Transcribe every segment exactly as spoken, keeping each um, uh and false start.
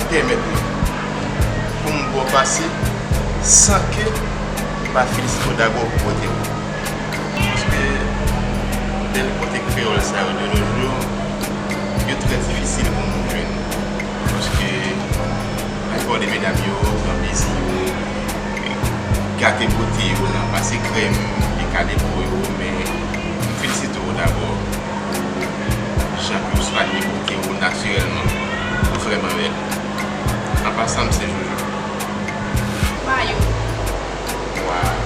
Pèmèt mwen pou m ba w pase san ke m pa felisite w dabò pou bote w. Paske bèl bote kreyòl sa yo de nos jours, yo trè difisil pou moun jwenn. Paske lajò de medam yo pran plezi yo, gate bote yo nan pase krèm, dekale po yo, men m felisite w dabò. Jan ke w swanye bote w natirèlman, w vrèman bèl. An pasan, m se Jojo. Mayou. Waw.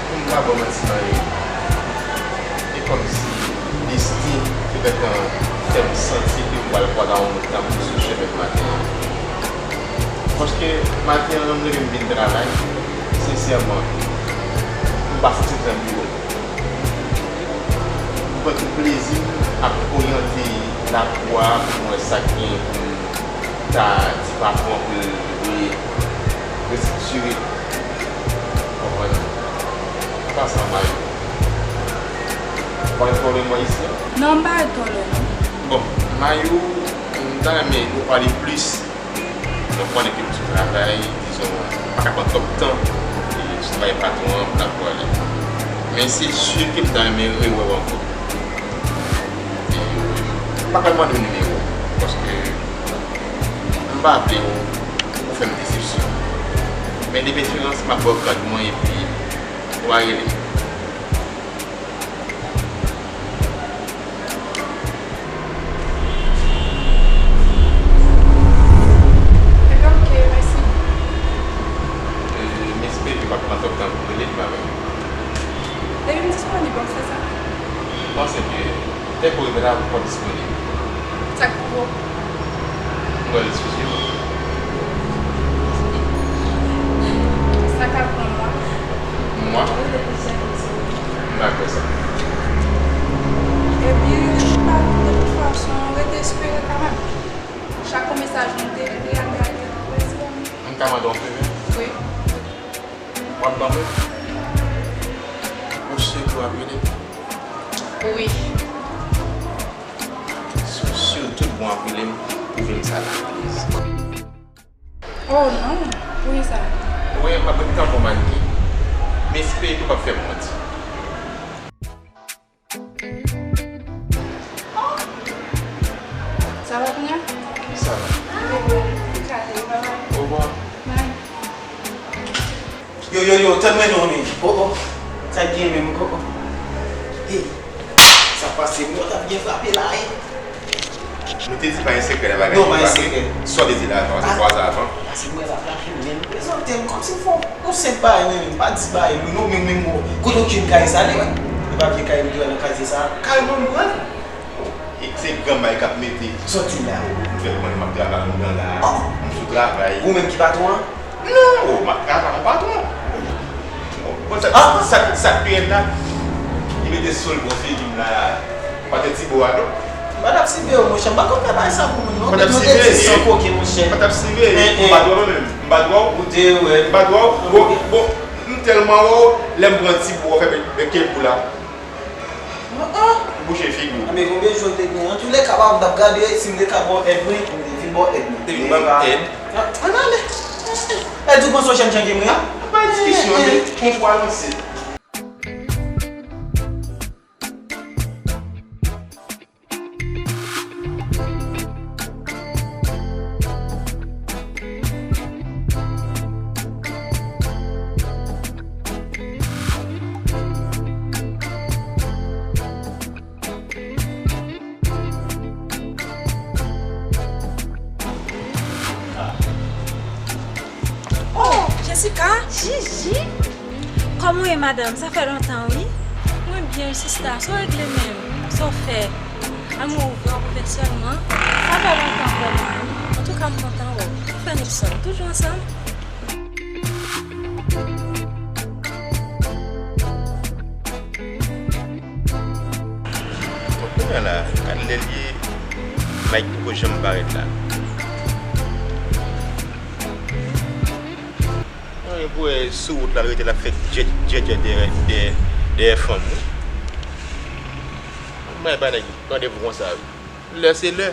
Pou m pa ba w manti, Mayou, e kòmsi desten te gentan fè m santi ke m pral kwaz a yon moun tankou w sou chemen maten an. Paske maten an, lè m leve m vin travay, sensèman, m pa santi m nan biwo. M pran tout plezi m ap oryante lakou a pou m wè sa k gen pou m ta di patwon an pou l re-, restriktire. Konprann? An pasan, Mayou, ou pa gen pwoblèm mwen isi a? Non, m pa gen pwoblèm. Bon, Mayou, m ta renmen nou pale plis. Donk, konnen ke m sou travay, dizon, m pa ka pran twòp tan, e sou travay patwon an, m ta pwale. Men se si ke m ta renmen rewè w ankò. E m pa ka mande w nimewo w, paske m pa vle w, ou fè m desepsyon. Men de preferans, m ap ba w kòd mwen epi w a rele m. Ebyen, ok, mèsi. E, m espere ke w p ap pran twòp tan pou w rele m, pa vre? Depi m disponib, w ap fè sa. M panse ke dèke w rive la, w ap disponib. Sa k pi wo? M pral eskize w. Sa ka pran mwa. Mwa? Wi, depi jan m di w. M pa kwè sa. Epi, m pa, de tout fason, rete espere kanmenm. Chak yon mesaj moute, li al gade, rete espere. M ka mande w yon fevè? Wi. W ap ban mwen? Ou si ke w ap rele m? Wi. Si w si tout bon ap rele m, pwouve m sa la, pliz. Oh non, poukisa? Wi, m ap ret tankou yon mannequin. M espere ke w p ap fè m manti. Sa va kounye a? Sa va. Ebyen, m kale, bye bye. Au revoir. Bye. Yo, yo, yo, tann mwen non, men. Oh, oh. Sa k gen menm, oh, oh. Hey, sa pase, mwen t ap byen frape la, wi. Nou te di pa gen sekrè nan bagay yo, pa gen. Non, pa gen sekrè. Sa w te di la avan, se twa zan avan. Pase mwen la, frape m, men. Prezante m kòmsi fò. Yon senp bagay, men, men, pa di bagay, nou, nou, menm, menm, kote w ki kay sa, li, wè. E pa vye kay nou te wè nan katye sa. Kay nou, nou pran. E se granmay k ap mete. Sòti la. M fè konnen m ap travay anndan la. Oh. M sou travay. Ou menm ki patwon an? Non, m ap travay ak yon patwon. Bon, sa, ah, sa, sa k pi rèd la, li mete sou l bò figi m la, patè ti bo a non. M pa t ap sible w, monchè. M pa konn fè bagay sa pou moun, non. M pa t ap sible, eh. San koke, monchè. M pa t ap sible, eh. M pa t wè w menm. M pa t wè w. Ou te wè. M pa t wè w. Bon, bon, m tèlman wè w, lè m pran ti bo a fè bèk, bèk kèk bou la. Bouche figi w. Anben, konbyen jou w te gen? Antoulèka, pa m t ap gade si m te ka ba w èd mwen, m te vin ba w èd mwen. Te vin ban m èd? Ann ale. Èd ou panse w jèn jan ke mwen an? Pa diskisyon, men, pou w avanse. Oh, Jessica! Gigi! Kòman w ye, madanm? Sa fè lontan, wi. Mwen byen, sista. Sa w regle menm? Sa w fè? Ann mwen ouvè w pèsonèlman. Sa fè lontan vrèman, wi. Antouka, m kontan wè w. Ou fè nou sòl. Toujou ansanm? Bon, kounye a la, gad lè l ye, Mike poko janm parèt la. Mwen pou wè sou wout la, l rete l ap fè djè, djè, djè dèyè, dèyè, dèyè fanm, wi. Mwen bay nèg randevou konsa, wi. Lè se lè.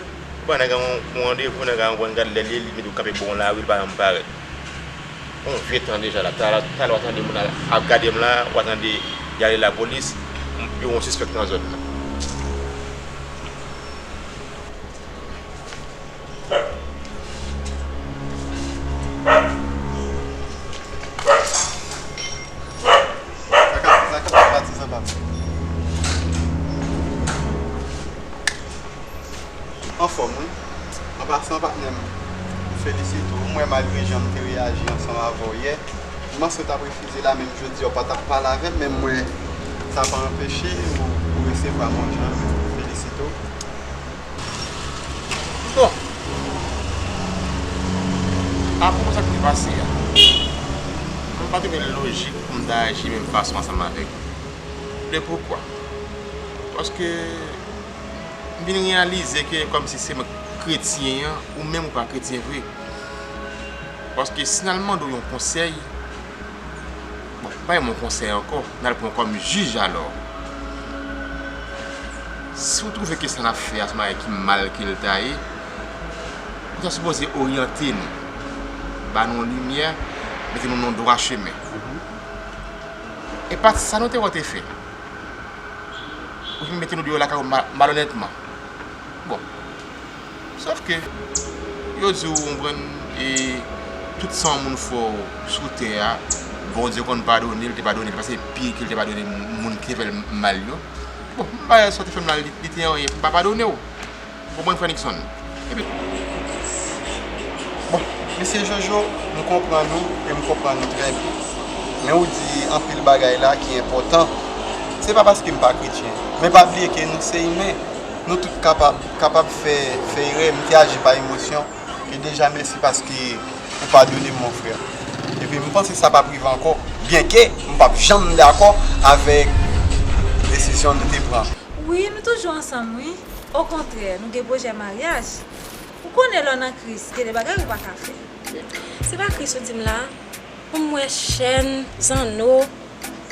Bon, nèg gen yon, yon randevou, nèg gen yon gad lè li, li mete w kanpe bò yon lari, li pa janm parèt. Yon vye tan deja la. Talè, talè w a tande moun ap gade m la, w a tande y ale lapolis, yo yon sispèk nan zòn nan. Sa k ap, sa k ap, patizan pa m. Anfòm, wi. An pasan, patnè m, m felisite w. M wè malgre jan m te reyaji ansanm avè w yè, m panse w t ap refize la, menm jodi a w pa t ap pale avè m, men m wè sa pa anpeche w, ou resevwa m yon jan. M felisite w. Bon, apwopo sa k te pase a, m pa twouve l lojik pou m ta aji menm fason ansanm avèk ou. Le poukwa? Paske m vin reyalize ke kòmsi se mwen k kretyen an, ou menm ou pa kretyen vre. Paske si n al mande w yon konsèy, bon, pa yon konsèy ankò, n al pran w kòm jij alò. Si w twouve ke sa n ap fè a se yon bagay ki mal ke l ta ye, ou ta sipoze oryante nou, ba nou yon limyè, mete nou nan dwa chemen. E pa sa nou te wè w te fè. Ou vin mete nou deyò lakay ou ma-, malonètman. Bon. Sòf ke, yo di w, ou konprann, e tout sa yon moun fè w sou tè a, Bondye konn padone l, te padone l, paske pi ke l te padone moun ki te fè l mal yo. Bon, m pa wè sa w te fè m la, li, li te anyen, m pa padone w. Ou konprann, frè Nixon? Epi, bon, mesye Jojo, m konprann ou e m konprann ou trè byen. Men ou di anpil bagay la ki enpòtan. Se pa paske m pa kretyen. Men pa bliye ke nou se imen. Nou tout kapab, kapab fè, fè erè. M te aji pa emosyon. E deja, mèsi paske ou padone m, mon frè. Epi m panse sa p ap rive ankò. Byenke m p ap janm dakò avèk desizyon nou te pran. Wi, nou toujou ansanm, wi. Okontrè, nou gen pwojè maryaj. Ou konnen lè w nan Kris, gen de bagay ou pa ka fè. Se pa Kris ou di m la? Pou m wè chèn, zanno,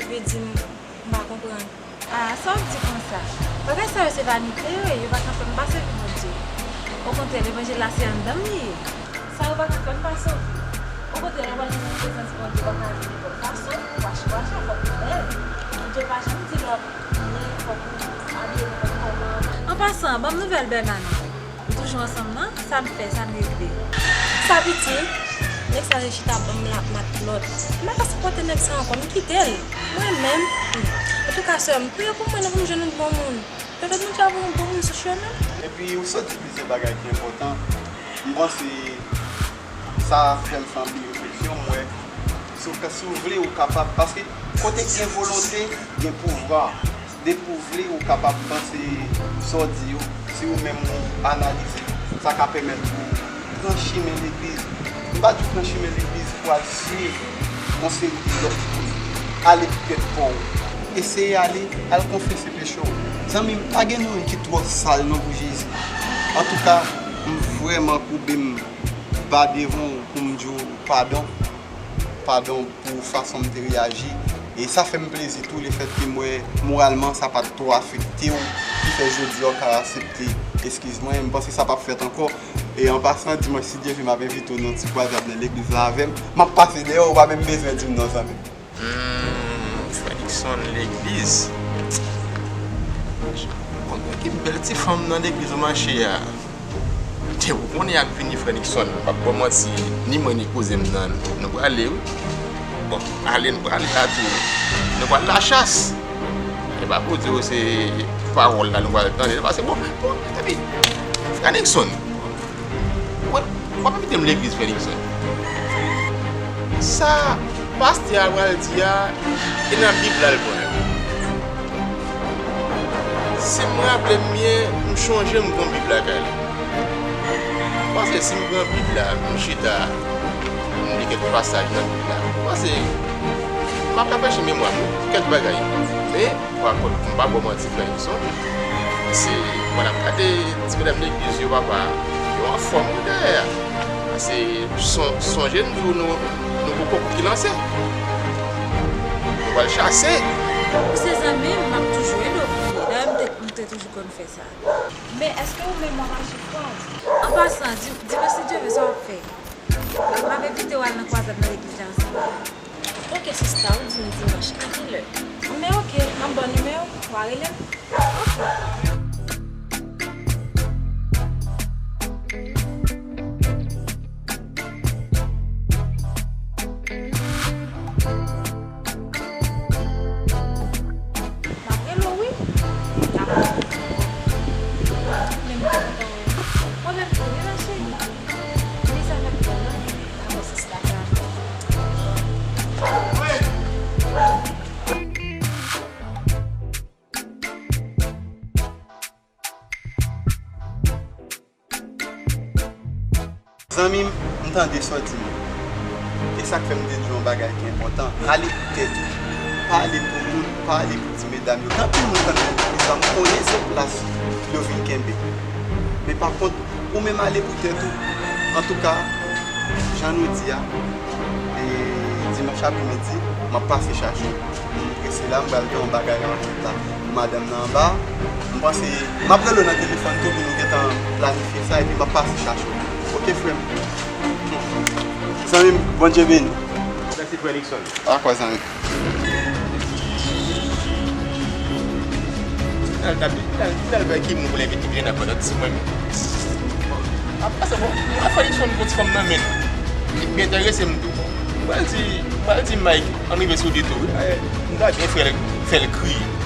epi di m, m pa konprann. A, sa w ap di konsa? Bagay sa yo se vanite yo ye, yo pa ka fè m pa sèvi Bondye. Okontrè, levanjil la se anndan m li ye. Sa yo pa ka fè m pa sove. Okontrè, lè w pral nan prezans Bondye, w pa ka vin nenpòt fason, wache wache, fòk ou bèl. Bondye pa janm di lè w ap priye, fòk ou abiye nenpòt kòman. An pasan, ban m nouvèl Bèna non. Nou toujou ansanm nan? Sa n fè, sa n regle? Sa piti, nèg sa te chita ban m la matlòt. M pa ka sipòte nèg sa ankò, m kite l. Mwen menm, hmm. Antouka, sè m, priye pou mwen non pou m jwenn yon bon moun. Petèt Bondye ap voye yon bon moun sou chemen m. Epi ou sot di plizyè bagay ki enpòtan. M panse sa fè m fè anpil refleksyon, m wè si w ka, si w vle, ou kapab. Paske kote gen volonte, gen pouvwa. Depi w vle, ou kapab panse sa w di yo. Si ou menm ou analize, sa ka pèmèt ou pran chimen legliz. M pa di w pran chimen legliz pou al swiv yon seri de lòt moun. Ale pou tèt pa w. Eseye ale, al konfese peche w. Zanmi m, pa gen anyen ki twò sal non pou Jezi. Antouka, m vrèman koube m ba devan w pou m di w padon. Padon pou fason m te reyaji. E sa fè m plezi tou, lefètke m wè moralman sa pa t twò afekte w, ki fè jodi a w ka aksepte eskiz mwen. M panse sa p ap fèt ankò. E an pasan, dimanch, si Dye vle, m ap envite w nan yon ti kwazad nan legliz la avè m. M ap pase dèyè w, ou pa menm bezwen di m non, zanmi m. Hmm, Fredrickson, legliz. Konbyen ki bèl ti fanm nan legliz ou mache a? Te ou konnen y ap vini, frè Nixon, m p ap ba w manti, ni mwen ni kouzen m nan, nou prale wi. Bon, ale, nou prale la tou. Nou pral lachas. E pa pou di w se pawòl la nou pral tande, paske bon, bon, epi, frè Nixon, w, w ap envite m legliz, frè Nixon. Sa pastè a pral di a, e nan Bib la l pran yo. Si m raple m byen, m chonje m gen yon Bib lakay la. M panse si m pran Bib la, m chita, m li kèk pasaj nan Bib la, m panse m ap raprechi memwa m, kèk bagay. Men, pa kont, m pa ba w manti, frè Nixon. Se, mwen ap gade ti medam legliz yo, papa, yo anfòm wi dèyè a. Se son-, sonje n di w nou, nou poko ki lanse. Nou pral chase. Ou se zanmi m, m ap toujou ede w priye. Dayè, m te, m te Ou konn fè sa. Men èske ou menm w ap aji fwa? An pasan, di, di mwen si Dye vle sa w ap fè. M ap envite w al nan kwazad nan legliz la ansanm avè m. Oke sista, ou di m dimanch, a kilè? Men oke, m ap ba w nimewo w, w a rele m. Oke. M ap rele w wi. Dakò. Men m te kontan wè w. Mwen menm tou wi ma cheri. Men sa fè m kontan. Dakò sista, sa. Zanmi m, m tande sa w di m. E sa k fè m te di w yon bagay ki enpòtan. Ale pou tèt ou. Pa ale pou moun, pa ale pou ti medam yo. Gen anpil moun k ap vin legliz la, m konnen se plas yo vin kenbe. Men pa kont, ou menm ale pou tèt ou. Antouka, jan nou di a, e dimanch apremidi, m ap pase chache w. E se la m pral gen yon bagay nan tèt la. Madanm nan anba, m panse m ap rele w nan telefòn tou pou nou gentan planifye sa epi m ap pase chache w. Oke, frè m? Zanmi m, Bondye beni w. Mèsi, frè Nixon. Dakò, zanmi m. Tal, tal, tal, tal bay ki moun pou l envite vin nan kòlòt si mwen menm. Apa sa bon, mwen fè Nixon pou ti fanm nan men. Li byen enterese m tou. Mwen di, mwen di Mike, ann rive sou li tou wi. M ta byen fè l, fè l kriye.